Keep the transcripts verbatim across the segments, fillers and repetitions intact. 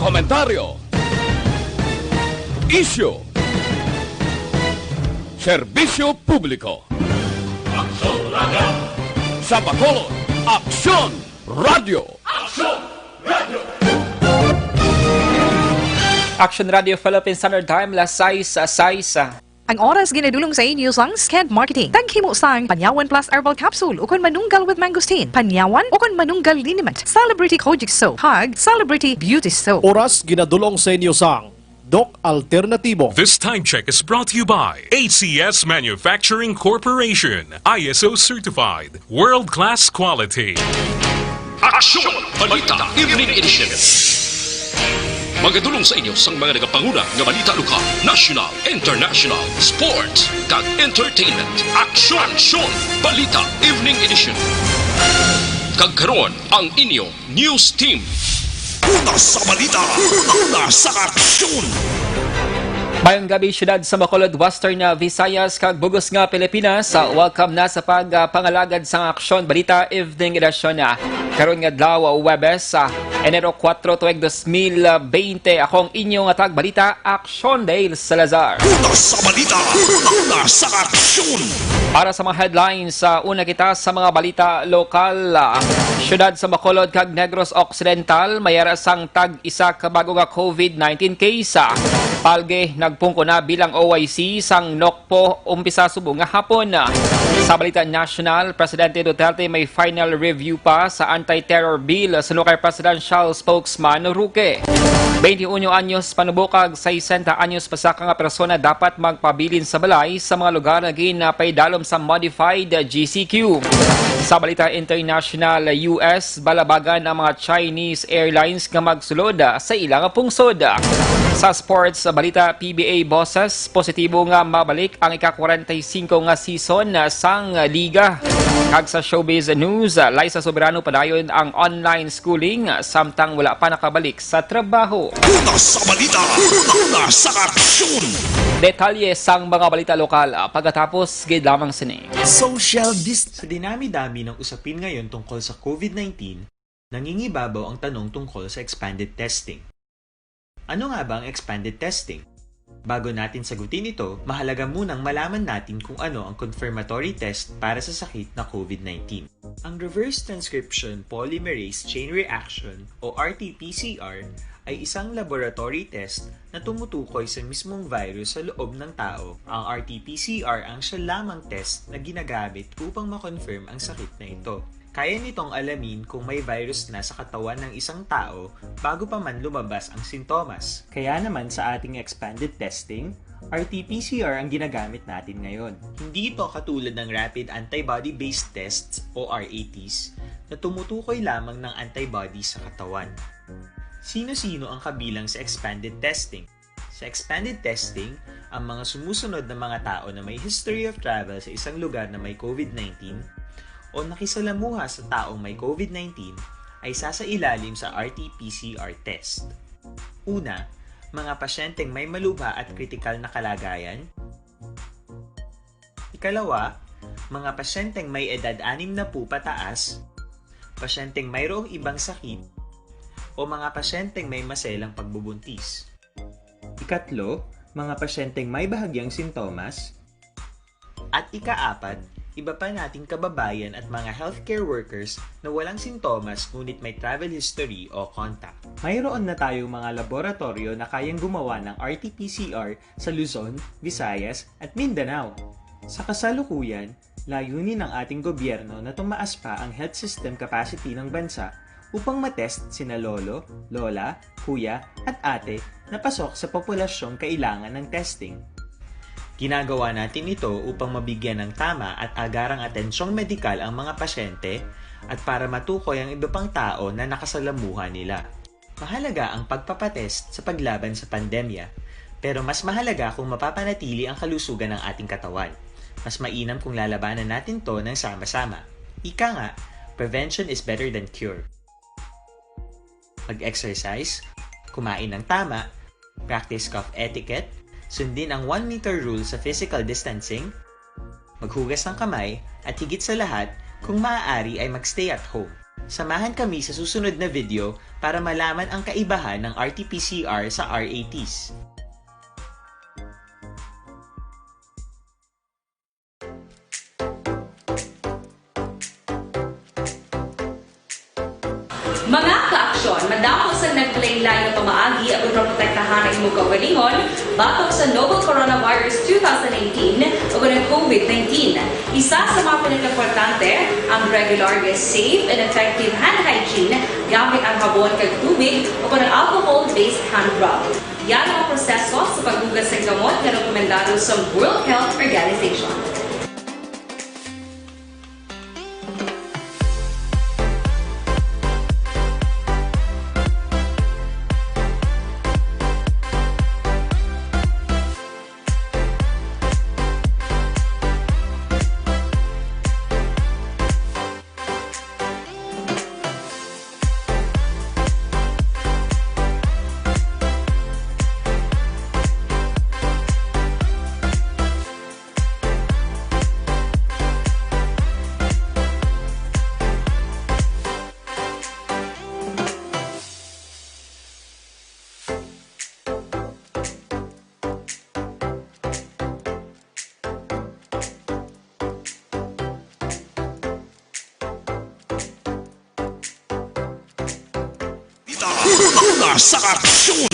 Komentaryo. Isyu. Serbisyo publiko. Aksyon Radio. Sa Bacolod, Aksyon Radio. Aksyon Radio. Action Radio Philippine Standard Time, las sais sais. Ang oras ginadulong sa inyo sang Sked Marketing. Taghimo sang Panyawan Plus Herbal Capsule ukon Manunggal with Mangosteen, Panyawan ukon Manunggal Liniment, Celebrity Kojic Soap, kag Celebrity Beauty Soap. Oras ginadulong sa inyo sang Doc Alternatibo. This time check is brought to you by A C S Manufacturing Corporation, I S O certified, world-class quality. Aksyon! Balita Evening Edition. Magadulong sa inyo sang mga nagapanguna nga balita lokal, national, international, sports, kag entertainment. Aksyon! Aksyon! Balita Evening Edition. Kag karon ang inyo news team. Una sa balita, una sa aksyon. Mayong gabi, syudad sa Bacolod, Western uh, Visayas, kag bugos nga Pilipinas. Uh, welcome na sa pagpangalagad uh, sang Aksyon Balita Evening Edition. Uh, karon nga adlaw, uh, Huwebes, uh, Enero kuwatro, tuig dos mil bente. Ako ang inyo nga tagbalita, Aksyon Dale Salazar. Una sa balita, una sa aksyon. Para sa mga headlines, uh, una kita sa mga balita lokal. Uh, syudad sa Bacolod kag Negros Occidental, may ara sang tag isa ka bago nga COVID nineteen case. Palge nagpungko na bilang O I C sang Nokpo umpisa subong nga hapon. Sa balita national, Presidente Duterte may final review pa sa anti-terror bill, suno kay Presidential Spokesman Roque. Twenty-one anyos panubo kag sesenta anyos pasaka nga persona dapat magpabilin sa balay sa mga lugar nga ginapaidalom sa modified G C Q. Sa balita international, U S, balabagan ang mga Chinese Airlines nga magsulod sa ilang pungsod. Sa sports balita, P B A Bosses, positibo nga mabalik ang ika-kwarenta y singko nga season sang liga. Kag sa showbiz news, Liza Soberano padayon ang online schooling samtang wala pa nakabalik sa trabaho. Una sa balita, una sa aksyon. Detalye sang mga balita lokal pagkatapos gid lamang sini. Social dist- Sa dinami-dami ng usapin ngayon tungkol sa COVID nineteen, nangingibabaw ang tanong tungkol sa expanded testing. Ano nga ba ang expanded testing? Bago natin sagutin ito, mahalaga munang malaman natin kung ano ang confirmatory test para sa sakit na COVID nineteen. Ang reverse transcription polymerase chain reaction o R T P C R ay isang laboratory test na tumutukoy sa mismong virus sa loob ng tao. Ang R T P C R ang siya lamang test na ginagamit upang ma-confirm ang sakit na ito. Kaya nitong alamin kung may virus na sa katawan ng isang tao bago pa man lumabas ang sintomas. Kaya naman sa ating expanded testing, R T P C R ang ginagamit natin ngayon. Hindi ito katulad ng rapid antibody-based tests o R A Ts na tumutukoy lamang ng antibody sa katawan. Sino-sino ang kabilang sa expanded testing? Sa expanded testing, ang mga sumusunod na mga tao na may history of travel sa isang lugar na may COVID nineteen o nakisalamuha sa taong may COVID nineteen ay sasailalim sa R T P C R test. Una, mga pasyenteng may malubha at kritikal na kalagayan. Ikalawa, mga pasyenteng may edad anim na po pataas, pasyenteng mayroong ibang sakit, o mga pasyenteng may maselang pagbubuntis. Ikatlo, mga pasyenteng may bahagyang sintomas. At ikaapat, iba pa nating kababayan at mga healthcare workers na walang sintomas ngunit may travel history o contact. Mayroon na tayong mga laboratorio na kayang gumawa ng R T P C R sa Luzon, Visayas, at Mindanao. Sa kasalukuyan, layunin ng ating gobyerno na tumaas pa ang health system capacity ng bansa upang matest sina lolo, lola, kuya, at ate na pasok sa populasyong kailangan ng testing. Ginagawa natin ito upang mabigyan ng tama at agarang atensyong medikal ang mga pasyente at para matukoy ang iba pang tao na nakasalamuha nila. Mahalaga ang pagpapatest sa paglaban sa pandemya, pero mas mahalaga kung mapapanatili ang kalusugan ng ating katawan. Mas mainam kung lalabanan natin to ng sama-sama. Ika nga, prevention is better than cure. Mag-exercise, kumain ng tama, practice cough etiquette, sundin ang one meter rule sa physical distancing, maghugas ng kamay, at higit sa lahat, kung maaari ay mag-stay at home. Samahan kami sa susunod na video para malaman ang kaibahan ng R T P C R sa R A Ts. Mga kaaksyon, madamo sang naglain-lain nga pamaagi aron maprotektahan ang imong kaugalingon batok sa novel coronavirus two thousand nineteen o ang COVID nineteen. Isa sa mga pinakaimportante, ang regular nga safe and effective hand hygiene gamit ang habon kag tubig o ang alcohol-based hand rub. Yan ang proseso sa paghugas sang kamot nga rekomendado sa World Health Organization. Una sa aksyon!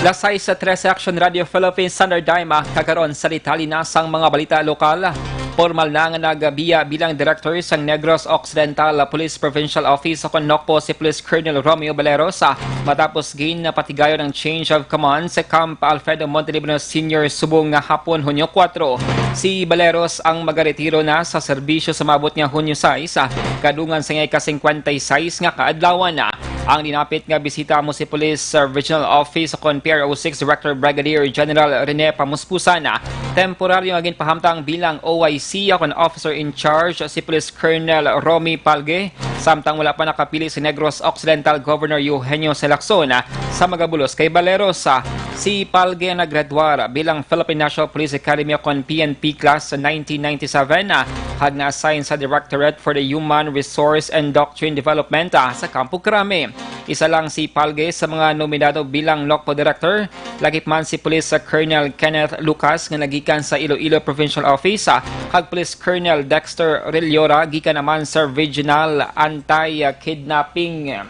Las sais sa Trece Action Radio Philippines Standard Time, ah, kag karon sa detalye na sang mga balita lokal. Pormal na nga nagbiya bilang direktor sang Negros Occidental Police Provincial Office o kon NOCPO si Police Colonel Romeo Baleros, ah, matapos ginapatigayon ang change of command sa Camp Alfredo Montelibano Senior subong nga hapon, Hunyo kuwatro. Si Baleros ang magaretiro na sa serbisyo sa maabot nga Hunyo sais, ah, kadungan sa iyang ika-singkwenta y seis nga kaadlawan. Ang dinapit nga bisita amo si Police, ah, Regional Office o kon P R O six Director Brigadier General Rene Pamuspusan. Temporaryo nga ginpahamtang bilang O I C o kon Officer in Charge si Police Colonel Romy Palge, samtang wala pa nakapili si Negros Occidental Governor Eugenio C. Lacson, ah, sa magabulos kay Baleros. Ah, si Palge ang naggraduar bilang Philippine National Police Academy o kon P N P Class nineteen ninety-seven, ah, kag na-assign sa Directorate for the Human Resource and Doctrine Development, ah, sa Campo Crame. Isa lang si Palge sa mga nominado bilang NOCPO Director, lakip man si Police Colonel Kenneth Lucas nga nagikan sa Iloilo Provincial Office, ah, kag Police Colonel Dexter Rillora gikan naman sa Regional Anti-Kidnapping.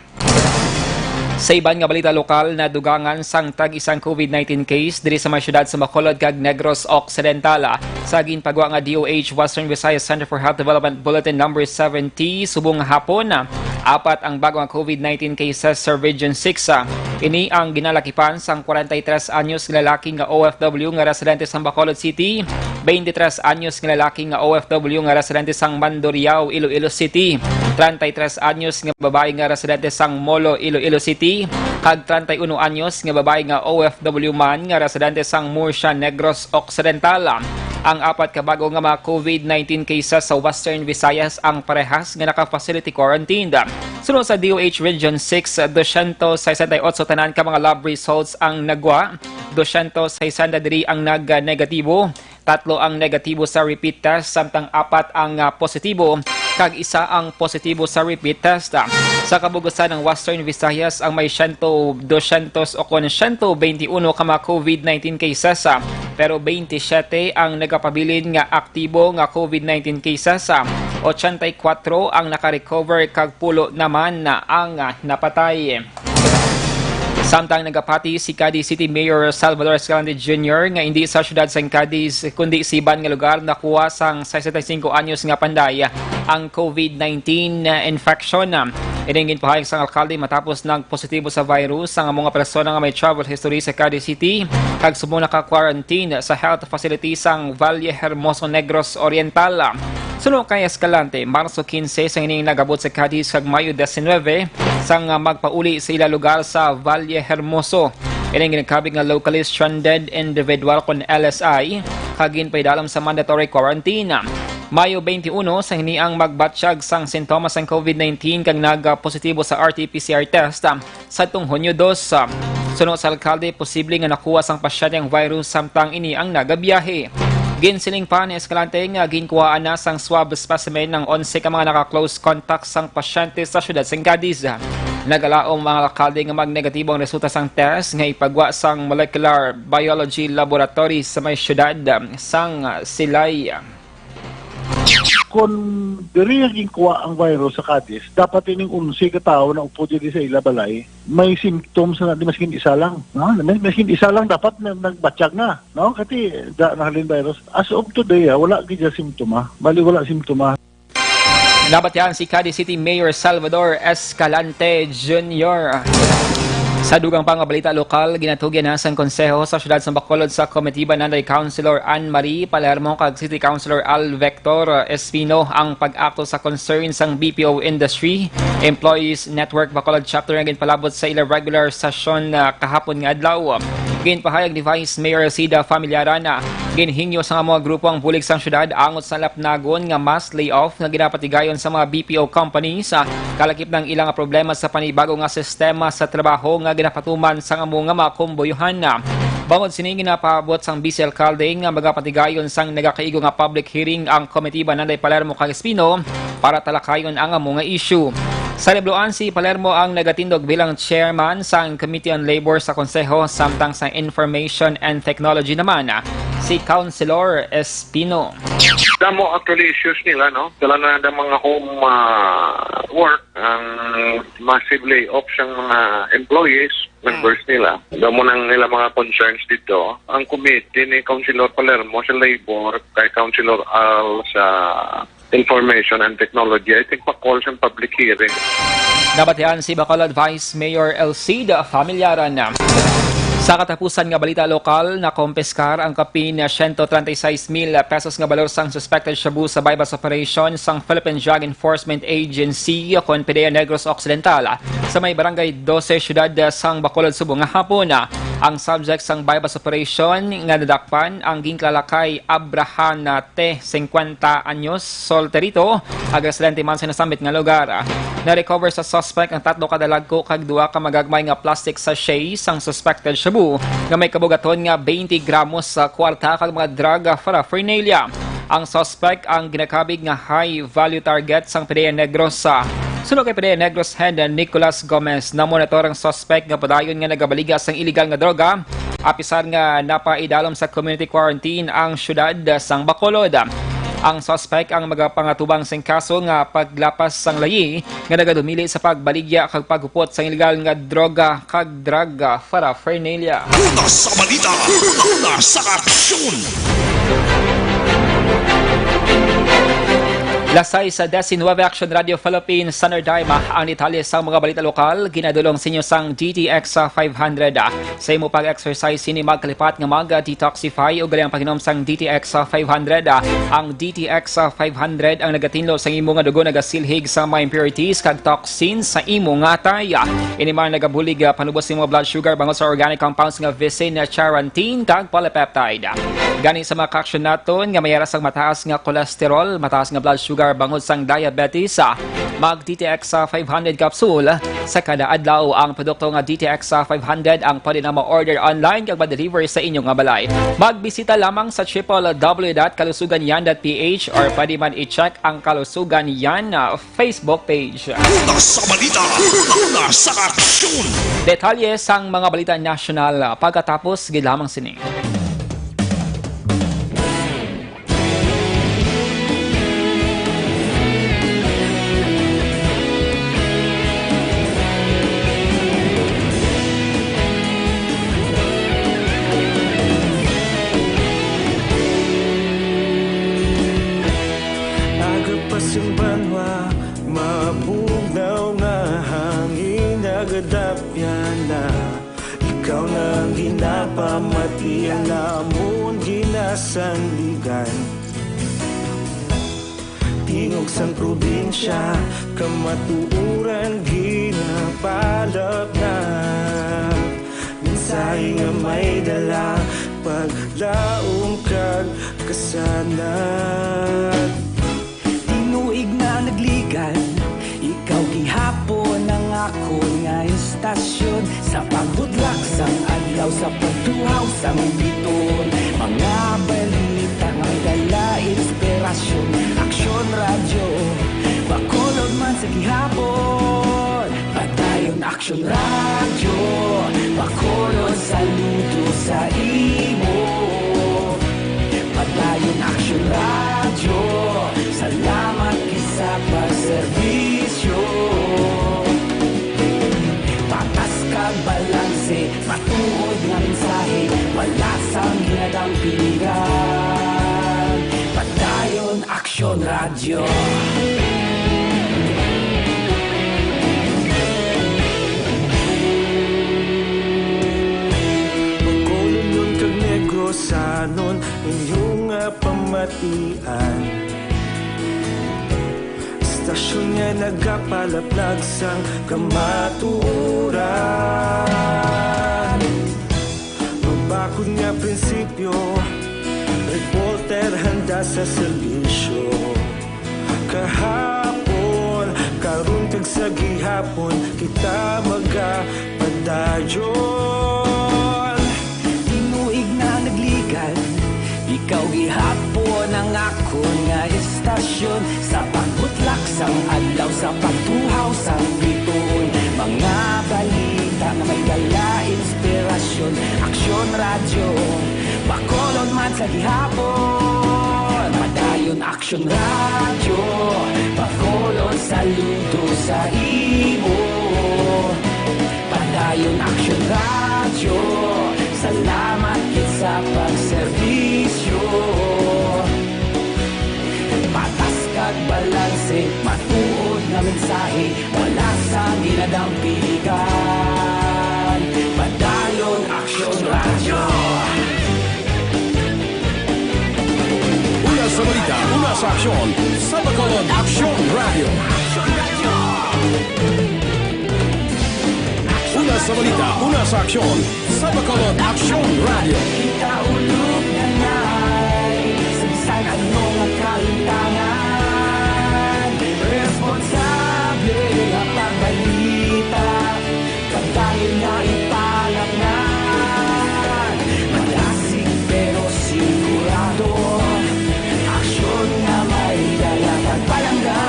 Sa iban nga balita lokal, nadugangan sang tag-isang COVID nineteen case diri sa mga syudad sa Bacolod kag Negros Occidental, ah, sa ginpagwa nga D O H Western Visayas Center for Health Development Bulletin Number seventy subong nga hapon. Apat ang bago nga COVID nineteen cases sa Region six. Ini ang ginalakipan sang kwarenta y tres anyos nga lalaki nga O F W nga residente sa Bacolod City, twenty-three anyos nga lalaki nga O F W nga residente sang Mandurriao, Iloilo City, treinta y tres anyos nga babayi nga residente sang Molo, Iloilo City, kag treinta y uno anyos nga babayi nga O F W man nga residente sang Murcia, Negros Occidental. Ang apat ka bago nga mga COVID nineteen cases sa Western Visayas ang parehas nga naka-facility quarantined. Suno sa D O H Region six, dosyentos sesenta y otso tanan ka mga lab results ang nagwa, dosyentos sesenta diri ang nag-negatibo, tatlo ang negatibo sa repeat test, samtang apat ang, ah, positibo, kag isa ang positibo sa repeat test. Sa kabugasan ng Western Visayas ang may siyento, dosyentos o kon siyento benti uno ka mga COVID nineteen cases, ah, pero benti siyete ang nagapabilin nga aktibo nga COVID nineteen cases, ah, ochenta y kuwatro ang naka-recover, kag pulo naman ang, ah, napatay. Samtang nagapati si Cadiz City Mayor Salvador Escalante Junior nga indi sa siyudad sang Cadiz kundi sa iban nga lugar nakuha sang sesenta y singko anyos nga panday ang COVID nineteen infection. Ini ang ginpahayag sang alkalde matapos nagpositibo sa virus ang amo nga persona nga may travel history sa Cadiz City kag subong naka-quarantine sa health facility sang Valle Hermoso, Negros Oriental. Suno kay Escalante, Marso quince sang ining nag-abot sa Cadiz kag Mayo diecinuebe sang, ah, magpauli sa ila lugar sa Valle Hermoso. Ining ginakabig nga locally stranded individual kon L S I kag ginpaidalom sa mandatory quarantine. Mayo twenty-one sang ini ang magbatyag sang sintomas sang COVID nineteen kag nagpositibo sa R T P C R test. Sadtong Hunyo dos, ah, suno sa alkalde, posible nga nakuha sang pasyente ang virus samtang ini ang nagabiyahe. Ginsiling pa ni Escalante nga ginkuhaan na sang swab specimen ang onse ka mga naka-close contact sang pasyente sa siyudad sang Cadiz. Nagalaom ang alkalde nga magnegatibo ang resulta sang test nga ipagwa sang Molecular Biology Laboratory sa may siyudad sang Silay. Kon diri nga ginkuha ang virus sa Cadiz, dapat ining onse ka tawo na upod diri sa ila balay, may symptoms na di maskin isa lang, no? May, maskin isa lang dapat na, nagbatyag na, no? Kati da nahalin virus. As of today, ah, wala gid siya simptoma. Bali, wala simptoma. Nabatian si Cadiz City Mayor Salvador Escalante Junior. Sa dugang pa nga balita lokal, ginatugyan na sang konseho sa siyudad sa Bacolod sa Comitiva Nanday Councilor Ann Marie Palermo kag City Councilor Al Vector Espino ang pag-akto sa concern sang B P O industry, Employees Network Bacolod Chapter nga ginpalabot sa ila regular session, ah, kahapon nga adlaw. Ginpahayag ni Vice Mayor Sida Familiaran na ginhingyo sa mga grupo ang bulig sang siyudad angot sa lapnagon nga mass layoff nga ginapatigayon sa mga B P O companies, ah, kalakip ng ilang problema sa panibago nga sistema sa trabaho nga ginapatuman sang amo nga mga kumbuyohan. Bangod sini, ginapaabot sang Vice Alkalde nga magapatigayon sang nagakaigo nga public hearing ang Komitiba Nanday Palermo kag Espino para talakayon ang amo nga issue. Sa libloan, si Palermo ang nagatindog bilang chairman sang Committee on Labor sa Konseho, samtang sa Information and Technology naman, si Councilor Espino. Damo actually issues nila, no? Dala na ang mga home, ah, work, ang massive layoff sang mga employees, members nila. Damo nang nila mga concerns dito. Ang committee ni Councilor Palermo sa labor, kay Councilor Al sa Information and Technology, I think pa-call siyang public hearing. Nabatian si Bacolod Vice Mayor Elcid Familiaran. Sa katapusan nga balita lokal, nakompiskar ang kapin siyento treinta y seis mil pesos nga balor sang suspected shabu sa buy-bust operation sang Philippine Drug Enforcement Agency kon PDEA Negros Occidental sa may Barangay Doce, siyudad sang Bacolod, Subo nga hapon. Ang subject sang buy-bust operation nga nadakpan ang ginkilala kay Abrahana T, singkwenta anyos, solterito, ag residente man sa nasambit nga lugar. Na-recover sa suspect ang tatlo ka dalagko kag duha ka magagmay nga plastic sachet sang suspected shabu nga may kabugaton nga twenty gramos sa kwarta kag mga drug paraphernalia. Ang suspect ang ginakabig nga high-value target sang PDEA Negros. Suno kay PDEA Negros Head Nicolas Gomez, namonitor ang suspect nga padayon nga nagabaligya sang iligal nga droga, apisar nga napaidalom sa community quarantine ang siyudad sang Bacolod. Ang suspect ang magapangatubang sing kaso nga paglapas sang layi nga nagadumili sa pagbaligya kag paghupot sang iligal nga droga kag drug paraphernalia. Una sa balita, una sa aksyon. Lasay sa Desinueve Action Radio Philippines, Standard Time, ang detalye sang mga balita lokal, ginadulong sa inyo sang D T X five hundred. Sa imo pag-exercise, sini magkalipat nga mag-detoxify o gali ang pag-inom sang D T X five hundred. Ang D T X five hundred ang nagatinlo sang imo nga dugo nagasilhig sa mga impurities kag toxins sa imo nga atay. Ini man nagabulig, ah, panubo sa imo blood sugar bangod sa organic compounds nga visin, charantin, kag polypeptide. Gani sa mga kaaksyon naton nga may aras ang mataas nga cholesterol, mataas nga blood sugar bangod sang diabetes, ah, mag D T X five hundred capsule sa kada adlaw. Ang produkto nga D T X five hundred ang pwede na ma-order online kag ma-deliver sa inyo nga balay. Magbisita lamang sa triple W dot kalusugan yan dot P H or pwede man i-check ang Kalusugan Yan, ah, Facebook page. Una sa balita, una sa aksyon. Detalye sang mga balita nasyonal, ah, pagkatapos gid lamang sini. Aga pa sing banwa, mabugnaw nga hangin nagadapyan na. Ikaw na ang ginapamati, ang amon ginasandigan. Tingog sang probinsya, kamatuoran ginapalapnap. Mensahe nga may dala, paglaom kag kasanag. Tinuig na nagligan, ikaw Hapon ang akon nga istasyon, sa pagbudlak sang adlaw, sa pagtuhaw sang biton, mga balita nga may dala inspirasyon. Aksyon Radyo, Bacolod man sa gihapon. Padayon Aksyon Radyo, Bacolod, saludo sa imo. Padayon Aksyon Radyo, salamat gid sa pagserbisyo. Patas kag balanse, matuod nga mensahe, wala sang ginadampingan. Padayon Aksyon Radyo. Bacolod kag Negrosanon, inyo nga pamatian. Istasyon nga nagapalaplag sang kamatuoran. Mabakod nga prinsipyo, reporter handa sa serbisyo. Kahapon, karon kag sa gihapon, kita magapadayon. Tinuig na nagligad, ikaw gihapon ang akon nga istasyon. Sa pagbutlak sang adlaw, sa pagtuhaw sang bituon, mga balita nga may dala inspirasyon. Aksyon Radyo, Bacolod man sa gihapon. Padayon Aksyon Radyo, Bacolod, saludo sa imo. Padayon Aksyon Radyo, salamat gid sa pagserbisyo. Patas kag balanse, matuod nga mensahe, wala sang ginadampingan. Padayon Aksyon Radyo. Una sa balita, una sa aksyon, sa Bacolod Aksyon Radyo. Una sa balita, una sa aksyon, sa Bacolod Aksyon Radyo. Kita ulog na ngay, sa bisan ano nga kalimtangan, responsable nga pagbalita, pagdayon nga ipangalan. Malasig pero sigurado, aksyon nga may dala pagpalangga.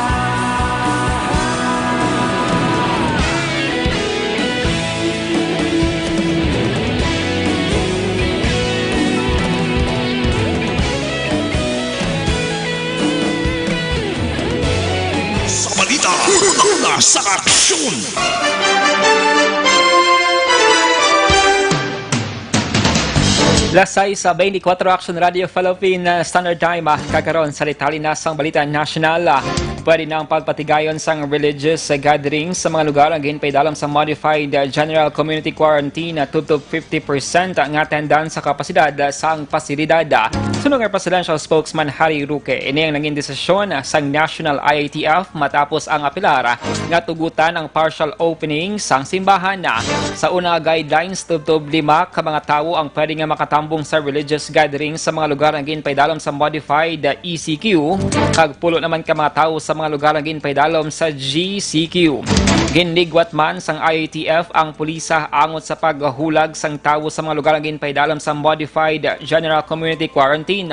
Sa balita, una sa aksyon. Las sais sa twenty-four Action Radio Philippine, uh, Standard Time, uh, kakaron sa detalye na sang balita nasyonal. Uh, pwede na ang pagpatigayon sang religious, uh, gathering sa mga lugar ang ginpaidalom sa modified, uh, general community quarantine, uh, tubtob fifty percent nga attendance sa kapasidad, uh, sang pasilidad. Uh, suno kay Presidential Spokesman Harry Roque, ini ang nangin desisyon, uh, sang National I A T F matapos ang apelar, uh, nga tugutan ang partial opening sang simbahan. Sa una nga guidelines, tubtob lima ka mga tawo ang pwede nga makatambong sa religious gathering sa mga lugar nga ginpaidalom sa modified E C Q, kag pulo naman ka mga tawo sa mga lugar nga ginpaidalom sa G C Q. Ginligwat man sang I A T F ang pulisa angot sa paghulag sang tawo sa mga lugar nga ginpaidalom sa modified general community quarantine.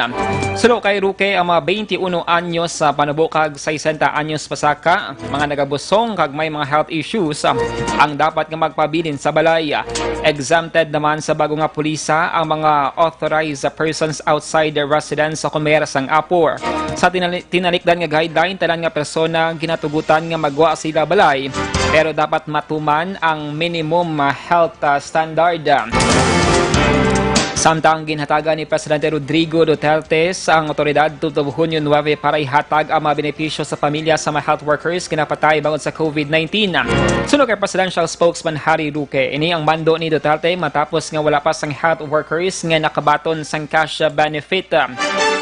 Suno kay Roque, ang mga twenty-uno anyos sa panubo kag sesenta anyos pasaka, mga nagabusong kag may mga health issues, ah, ang dapat nga magpabilin sa balay. Exempted naman sa bago nga pulisa ang mga authorized persons outside the residence sa Comer sang Apor. Sa tinali-, tinalikdan nga guideline, tanan nga persona ginatugutan nga magwa sila balay, pero dapat matuman ang minimum, ah, health, ah, standard. Samtang ginhatagan ni Presidente Rodrigo Duterte sa ang awtoridad tubtob Hunyo nuebe para ihatag ang mga benepisyo sa pamilya sa mga health workers nga napatay bangod sa COVID nineteen. Suno kay Presidential Spokesman Harry Roque, ini ang mando ni Duterte matapos nga wala pa sang health workers nga nakabaton sang cash benefit.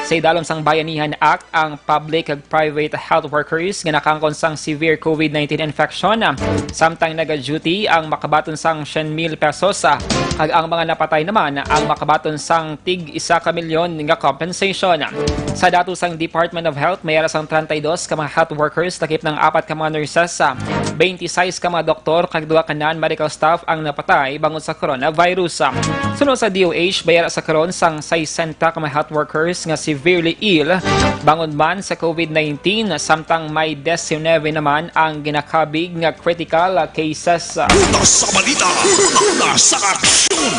Sa idalom sang Bayanihan Act, ang public kag private health workers nga nakaangkon sang severe COVID nineteen infection, samtang naga-duty, ang makabaton sang syen mil pesos, ah, kag ang mga napatay naman ang makabaton patun sang tig isa ka milyon nga compensation. Sa datos sang Department of Health, may ara sang treinta y dos ka mga health workers, lakip ng apat ka mga nurses, ah, twenty-six ka mga doktor, kag duha ka non-medical staff ang napatay bangod sa coronavirus. Suno sa D O H, may ara sa karon sang sesenta ka mga health workers nga severely ill bangod man sa COVID nineteen, samtang may diecinuebe naman ang ginakabig nga critical cases. Una sa balita, una sa aksyon.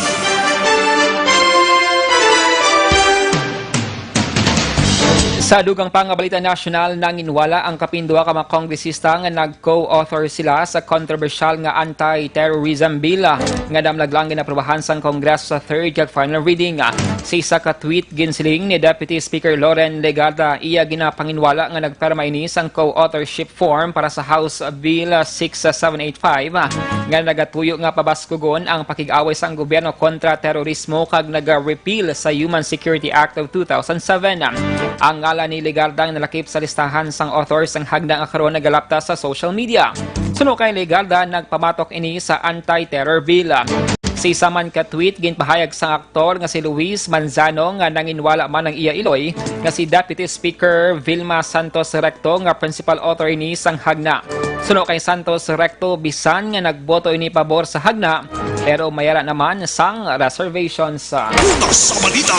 Sa dugang pa nga balita nasyonal, nanginwala ang kapinduha ka mga kongresista nga nag-co-author sila sa kontrobersyal nga anti-terrorism bill, ah, nga damlag lang ginaprobahan sang Kongreso sa third kag final reading. Sa isa ka tweet, ginsiling ni Deputy Speaker Loren Legarda, iya ginapanginwala nga nagpirma ini sang co-authorship form para sa House Bill six seven eight five, ah, nga nagatuyo nga pabaskugon ang pakig-away sang gobyerno kontra terorismo kag naga-repeal sa Human Security Act of two thousand seven. Ang ngalan ni Legarda ang nalakip sa listahan sang authors sang hagna nga karon nagalapta sa social media. Suno kay Legarda, nagpamatok ini sa anti-terror bill. Sa isa man ka tweet, ginpahayag sang aktor nga si Luis Manzano nga nanginwala man ang iya iloy nga si Deputy Speaker Vilma Santos Recto nga principal author ini sang hagna. Suno kay Santos Recto, bisan nga nagboto ini pabor sa hagna, pero may ara naman sang reservations. Una sa balita,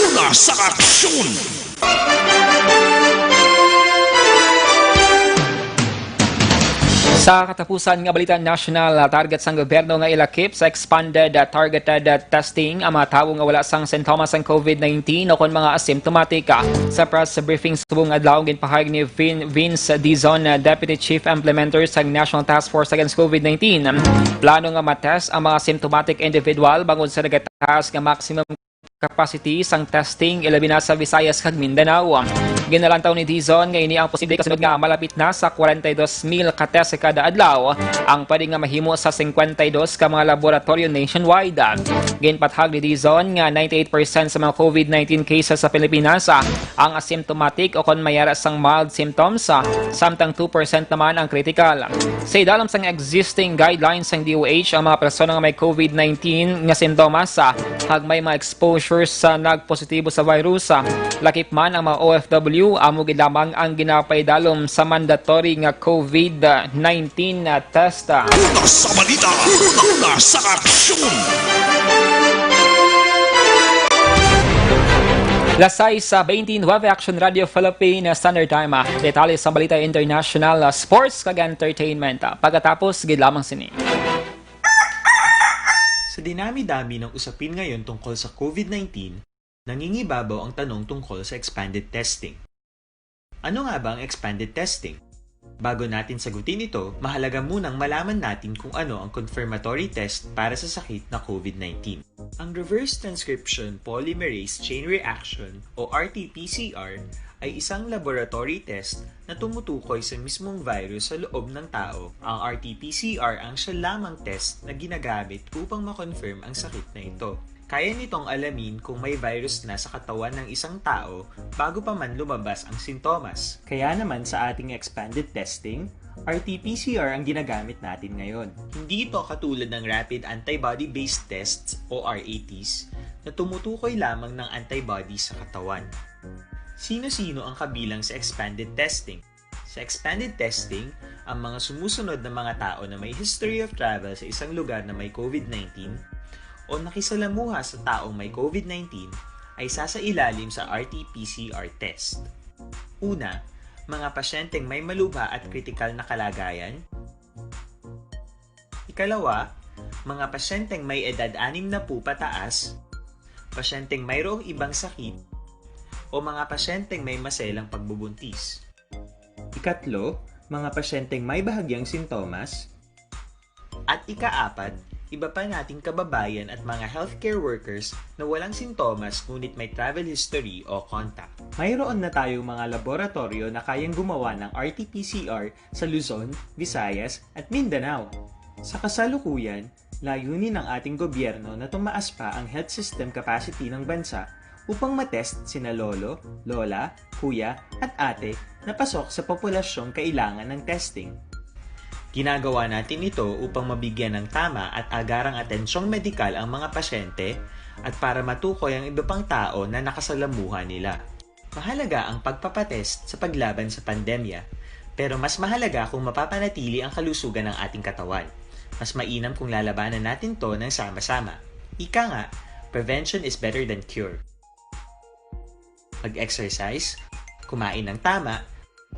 una sa aksyon. Sa katapusan nga balita nasyonal, ah, target sang gobyerno nga ilakip sa expanded, ah, targeted, ah, testing ang mga tawo nga wala sang sintomas sang COVID nineteen o kon mga asymptomatic. Ah, sa press briefing subong adlaw, ginpahayag ni Vin-, Vince Dizon, ah, Deputy Chief Implementer sa National Task Force Against COVID nineteen, plano nga matest ang mga symptomatic individual bangod sa nagataas nga maximum capacity sang testing, ilabi na sa Visayas kag Mindanao. Ginalantaw ni Dizon nga ini ang posible kasunod nga malapit na sa kwarenta y dos mil ka test kada adlaw ang pwede nga mahimo sa singkwenta y dos ka mga laboratoryo nationwide. Ginpathag ni Dizon nga ninety-eight percent sa mga COVID nineteen cases sa Pilipinas, ah, ang asymptomatic o kon may ara sang mild symptoms, ah, samtang two percent naman ang critical. Sa idalom sang existing guidelines sang D O H, ang mga persona nga may COVID nineteen nga sintomas, ah, kag may mga exposures sa nagpositibo sa virus, ah, lakip man ang mga O F W, amo gid lamang ang ginapaidalom sa mandatory nga COVID nineteen, ah, test. Una sa balita, una sa aksyon. Las sais sa twenty-nine, Action Radio Philippines Standard Time. Detalye sa balita international, sports, kag entertainment. Pagkatapos gid lamang sini. Sa dinami-dami ng usapin ngayon tungkol sa COVID nineteen, nangingibabaw ang tanong tungkol sa expanded testing. Ano nga ba ang expanded testing? Bago natin sagutin ito, mahalaga munang malaman natin kung ano ang confirmatory test para sa sakit na COVID nineteen. Ang reverse transcription polymerase chain reaction o R T P C R ay isang laboratory test na tumutukoy sa mismong virus sa loob ng tao. Ang R T P C R ang siya lamang test na ginagamit upang ma-confirm ang sakit na ito. Kaya nitong alamin kung may virus na sa katawan ng isang tao bago pa man lumabas ang sintomas. Kaya naman sa ating expanded testing, R T P C R ang ginagamit natin ngayon. Hindi ito katulad ng rapid antibody-based tests o R A Ts na tumutukoy lamang ng antibody sa katawan. Sino-sino ang kabilang sa expanded testing? Sa expanded testing, ang mga sumusunod na mga tao na may history of travel sa isang lugar na may COVID nineteen o nakisalamuha sa taong may COVID nineteen ay sasailalim sa R T P C R test. Una, mga pasyenteng may malubha at kritikal na kalagayan. Ikalawa, mga pasyenteng may edad anim na po pataas, pasyenteng mayroong ibang sakit, o mga pasyenteng may maselang pagbubuntis. Ikatlo, mga pasyenteng may bahagyang sintomas. At ikaapat, iba pa nating kababayan at mga healthcare workers na walang sintomas ngunit may travel history o contact. Mayroon na tayong mga laboratoryo na kayang gumawa ng R T P C R sa Luzon, Visayas, at Mindanao. Sa kasalukuyan, layunin ng ating gobyerno na tumaas pa ang health system capacity ng bansa upang matest sina lolo, lola, kuya, at ate na pasok sa populasyong kailangan ng testing. Ginagawa natin ito upang mabigyan ng tama at agarang atensyong medikal ang mga pasyente at para matukoy ang iba pang tao na nakasalamuha nila. Mahalaga ang pagpapatest sa paglaban sa pandemya, pero mas mahalaga kung mapapanatili ang kalusugan ng ating katawan. Mas mainam kung lalabanan natin 'to ng sama-sama. Ika nga, "Prevention is better than cure." Mag-exercise, kumain ng tama,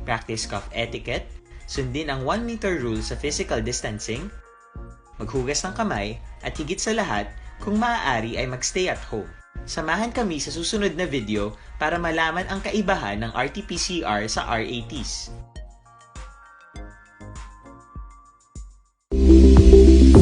practice cough etiquette, sundin ang one meter rule sa physical distancing, maghugas ng kamay, at higit sa lahat, kung maaari ay mag-stay at home. Samahan kami sa susunod na video para malaman ang kaibahan ng R T P C R sa R A Ts.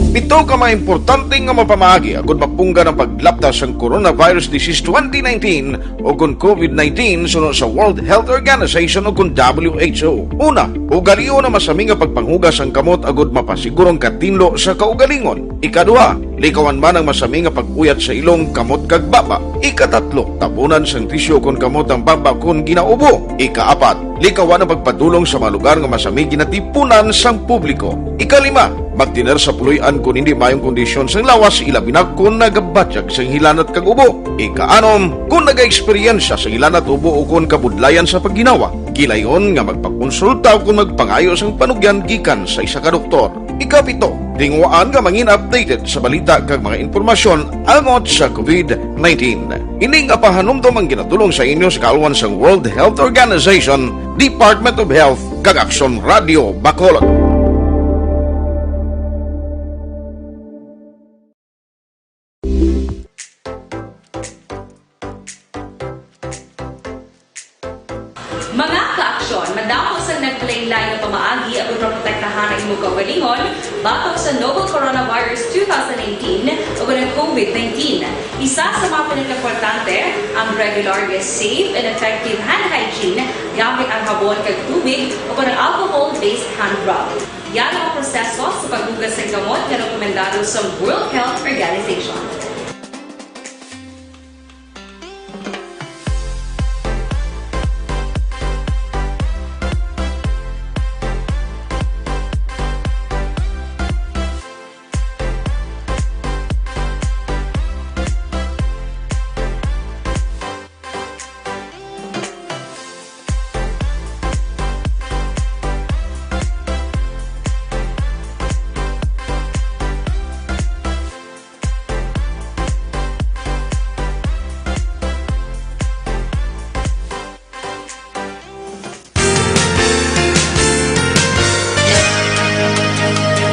Pito ka mga importante nga mga pamaagi agud mapunggan ang paglapta sang coronavirus disease twenty nineteen o kon COVID nineteen suno sa World Health Organization o kon W H O. Una, ugalion ang masami nga pagpanghugas sang kamot agud mapasiguro ang katinlo sa kaugalingon. Ikaduha, likawan man ang masami nga pag-uyat sa ilong, kamot, kag baba. Ikatatlo, tabunan sang tisyu kon kamot ang baba kon ginaubo. Ikaapat, likawan ang pagpadulong sa mga lugar nga masami ginatipunan sang publiko. Ikalima, magtener sa puloy-an kon hindi maayong kondisyon sang lawas, ilabi na kon nagabatyag sang hilanat kag ubo. Ikaanom, kon nagaeksperyensya sang hilanat, ubo, o kon kabudlayan sa pagginawa, gilayon nga magpakonsulta kon magpangayo sang panugyan gikan sa isa ka doktor. Ikapito, tinguhaan nga mangin updated sa balita kag mga impormasyon angot sa COVID nineteen. Ini nga pahanumdom ang ginatulong sa inyo sa kaalwan sang World Health Organization, Department of Health, kag Aksyon Radio Bacolod. Mga ka-aksyon, madamo sang naglain-lain nga pamaagi agud maprotektahan ang imo kaugalingon batok sa novel coronavirus two thousand eighteen o kon ang COVID nineteen. Isa sa mga pinakaimportante ang regular, safe, and effective hand hygiene gamit ang habon kag tubig o kon ang alcohol-based hand rub. Yan ang mga proseso sa paghugas sang kamot nga rekomendado sa World Health Organization.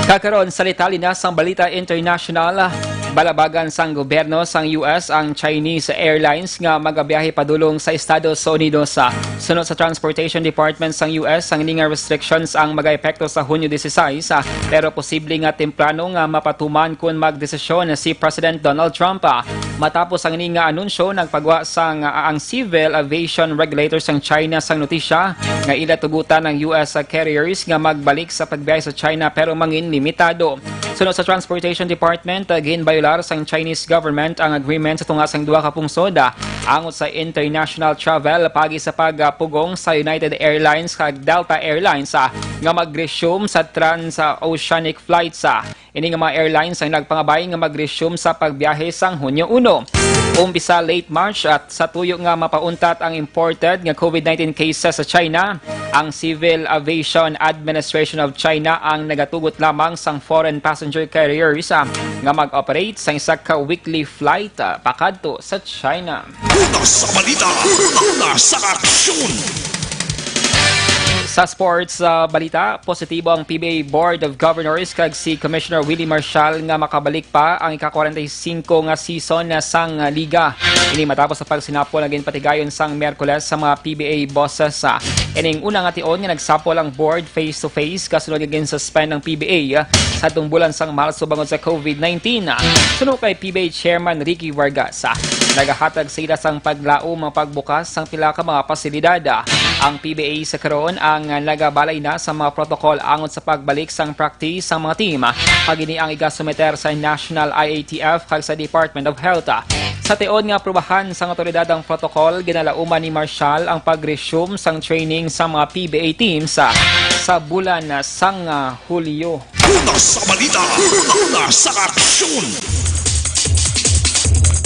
Kakaron sa detalye na sang balita international, balabagan sang gobyerno sang U S ang Chinese Airlines nga magabiyahe padulong sa Estados Unidos. Suno sa Transportation Department sang U S, ang ini nga restrictions ang magaepekto sa Hunyo dieciséis, pero posible nga temprano nga mapatuman kon magdesisyon si President Donald Trump. Matapos ang ini nga anunsyo, nagpagwa sang, ah, ang Civil Aviation Regulator sang China sang notisya nga ila tugutan ang U S carriers nga magbalik sa pagbiyahe sa China, pero mangin limitado. Suno sa Transportation Department, ah, ginbayolar sang Chinese government ang agreement sa tunga sang duha ka pungsod, ah, angot sa international travel, paagi sa pagpugong sa United Airlines kag Delta Airlines, ah, nga mag-resume sa transoceanic flights, ah. Ini nga mga airlines ang nagpangabay nga mag-resume sa pagbiyahe sang Hunyo uno. Umpisa late March at sa tuyo nga mapauntat ang imported nga COVID nineteen cases sa China, ang Civil Aviation Administration of China ang nagatugot lamang sang foreign passenger carriers, ah, nga mag-operate sa isa ka weekly flight, ah, pakadto sa China. Una sa balita, una sa aksyon. Sa sports, ah, balita, positibo ang P B A Board of Governors kag si Commissioner Willie Marshall nga makabalik pa ang ika-kwarenta y singko nga season na sang, ah, liga. Ini matapos sa pagsinapol nga ginpatigayon sang Miyerkules sa mga P B A bosses, ah. Ining una nga tion nga nagsapol ang board face-to-face kasunod nga gin-suspend ang P B A, ah, sa tumbulan sang Marso bangod sa COVID nineteen. Suno kay P B A Chairman Ricky Vargas, ah, nagahatag sila sang paglaom ang pagbukas sang pila ka mga pasilidad. Ang P B A sa karon ang nagabalay na sa mga protocol angot sa pagbalik sang practice sang mga team. Kag ini ang igasumiter sa National I A T F kag sa Department of Health. Sa tion nga aprubahan sang awtoridad ang protocol, ginalauman ni Marshall ang pag-resume sang training sa mga P B A teams, ah, sa bulan, ah, sang, ah, Hulyo. Una sa balita, una sa aksyon.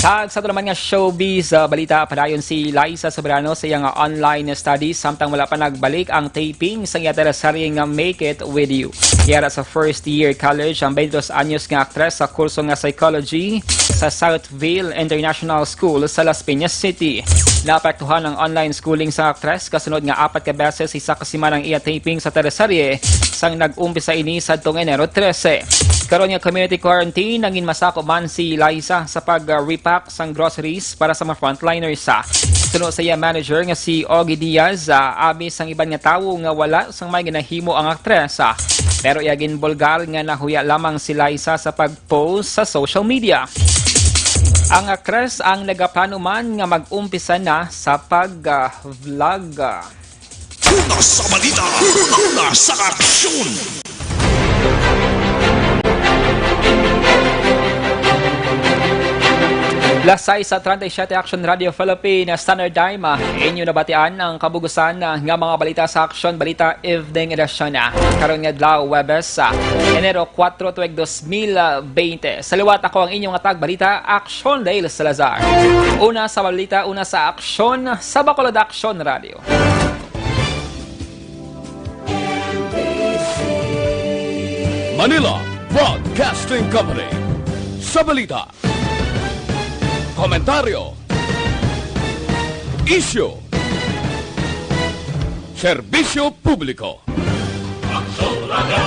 Kag sa ato naman nga showbiz, ah, balita, padayon si Liza Soberano sa iya nga online studies samtang wala pa nagbalik ang taping sa iya teleserye nga Make It With You. Yara sa first year college ang twenty-two anyos nga aktres sa kurso nga psychology sa Southville International School sa Las Piñas City. Naapektuhan ang online schooling sa aktres kasunod nga apat ka beses isa ka semana ang iya taping sa teleserye sang nag-umpisa ini sadtong Enero trese. Karon nga community quarantine, nangin masakop man si Liza sa pag-repack sang groceries para sa mga frontliners. Suno sa iya manager nga si Ogie Diaz, ah, abi sang iban nga tawo nga wala sang may ginahimo ang aktres, ah, pero iya ginbulgar nga nahuya lamang si Liza sa pag-post sa social media. Ang aktres ang nagaplano man nga mag-umpisa na sa pag-vlog. Una sa balita, una sa aksyon. Las sais sa treinta y siete Action Radio Philippines Standard Time, ah, inyo nabatian ang kabugusan, ah, nga mga balita sa Aksyon Balita Evening Edition, ah, karon nga adlaw, Huwebes, ah, Enero kuwatro, tuig dos mil bente. Sa liwat, ako ang inyong atag balita, Aksyon Dale Salazar. Una sa balita, una sa aksyon, sa Bacolod Aksyon Radio. Manila Broadcasting Company. Sa balita, komentaryo, isyu, serbisyo publiko. Aksyon Radio.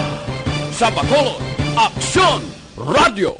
Sa Bacolod, Aksyon Radio.